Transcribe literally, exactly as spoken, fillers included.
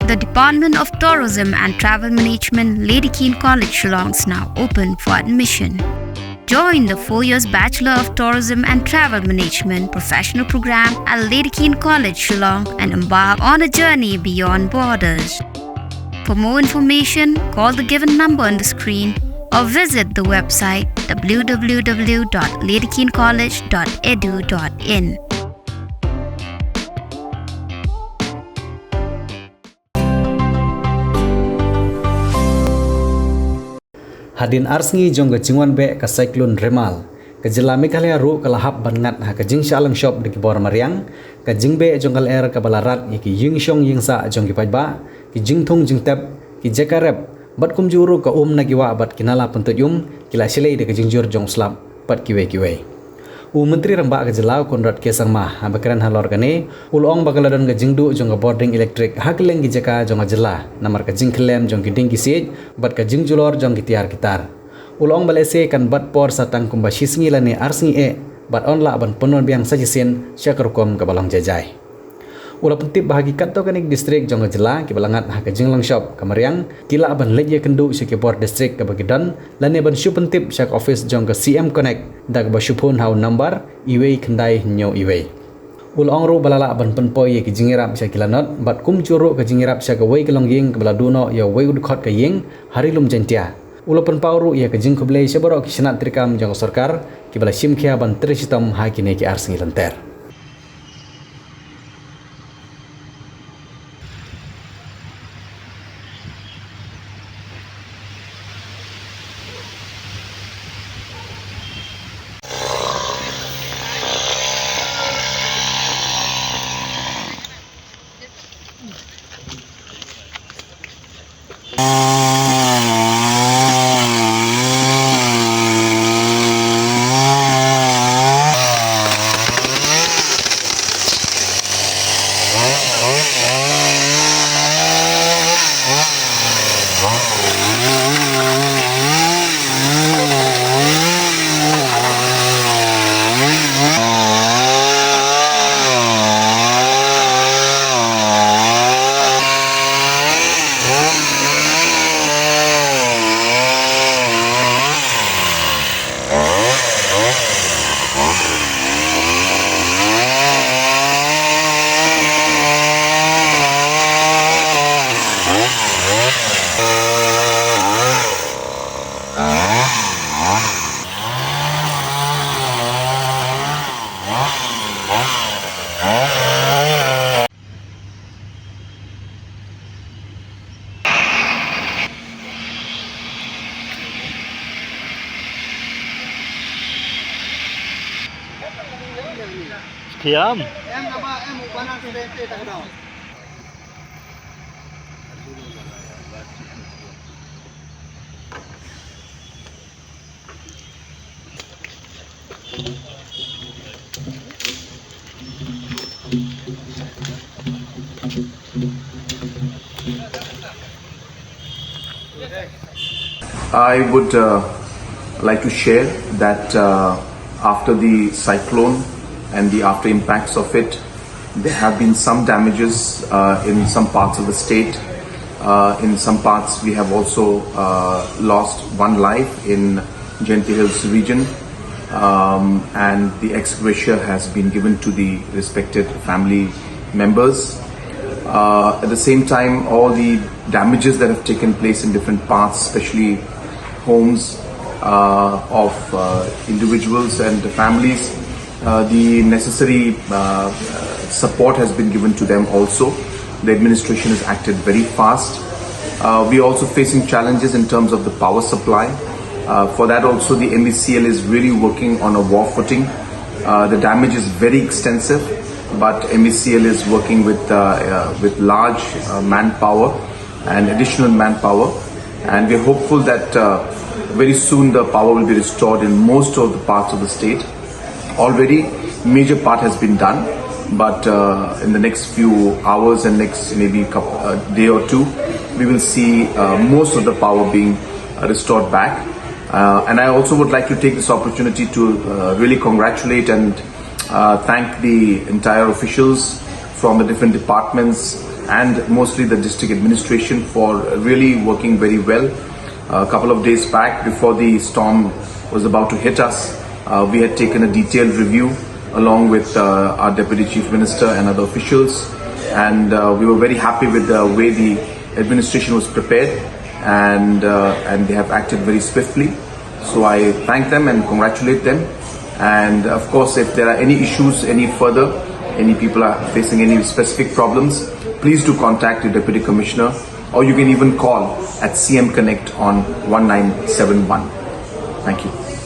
The Department of Tourism and Travel Management, Lady Keane College, Shillong, is now open for admission. Join the four years Bachelor of Tourism and Travel Management professional program at Lady Keane College, Shillong, and embark on a journey beyond borders. For more information, call the given number on the screen or visit the website w w w dot lady keane college dot e d u dot in. Hadien ar sngi jong ka jingwan beh ka Cyclone Remal, ka jylla Meghalaya ruh ka la hap ban ngat ha ka jingshah lyngshop da ki bor mariang, ka jingbeh jong ka lyer kaba la rat ïa ki ïingshong ïingsah jong ki paidbah, ki jingthung jingtep, ki jaka rep, bad kumjuh ruh ka um na ki wah bad ki nala pyntuid um, ki la shlei da ka jingjur jong u slap bad kiwei kiwei. U Myntri Rangbah ka jylla u Conrad K Sangma, haba kren halor kane, u la ong ba ka la don ka jingduh jong ka bording elektrik ha kylleng ki jaka jong ka jylla, namar ka jingkyllem jong ki dieng ki siej bad ka jingjulor jong ki tiar ki tar. U la ong ba lehse kan bat por sa tang kumba shi sngi lane ar sngi eh, bad yn lah ban pynwan biang sa shisien sha ka rukom kaba long jai jai. U la pyntip ba ha ki katto katne ki distrik jong ka jylla kiba la ngat ha ka jinglyngshop ka mariang, ki lah ban leit ïakynduh sha ki bor distrik kaba ki don, lane ban shu pyntip sha ka ophis jong ka C M Connect da kaba shu phone ha u nambar uwei khyndai hynñiew uwei. U la ong ruh ba la lah ban pynpoi ïa ki jingïarap sha ki lanot, bad kumjuh ruh ka jingïarap sha kawei ka longïing kaba la duh noh ïa uwei u dkhot ka ïing ha Ri Lum Jaiñtia. U la pynpaw ruh ïa ka jingkhublei sha baroh ki shnat treikam jong ka sorkar kiba la shim khia ban trei shitom ha kine ki ar sngi lynter. Kiam. I would uh, like to share that uh, after the cyclone and the after impacts of it, there have been some damages uh, in some parts of the state. Uh, in some parts, we have also uh, lost one life in Jaintia Hills region, um, and the ex gratia has been given to the respected family members. Uh, at the same time, all the damages that have taken place in different parts, especially homes uh, of uh, individuals and the families, uh, the necessary uh, uh, support has been given to them also. The administration has acted very fast. Uh, we are also facing challenges in terms of the power supply. Uh, for that also, the M E C L is really working on a war footing. Uh, the damage is very extensive, but M E C L is working with uh, uh, with large uh, manpower and additional manpower, and we're hopeful that uh, very soon the power will be restored in most of the parts of the state. Already, major part has been done, but uh, in the next few hours and next maybe couple, uh, day or two, we will see uh, most of the power being uh, restored back. Uh, and I also would like to take this opportunity to uh, really congratulate and uh, thank the entire officials from the different departments, and mostly the district administration for really working very well. A couple of days back, before the storm was about to hit us, uh, we had taken a detailed review along with uh, our Deputy Chief Minister and other officials, and uh, we were very happy with the way the administration was prepared, and uh, and they have acted very swiftly. So I thank them and congratulate them. And of course, if there are any issues any further, any people are facing any specific problems, please do contact your Deputy Commissioner, or you can even call at C M Connect on one nine seven one. Thank you.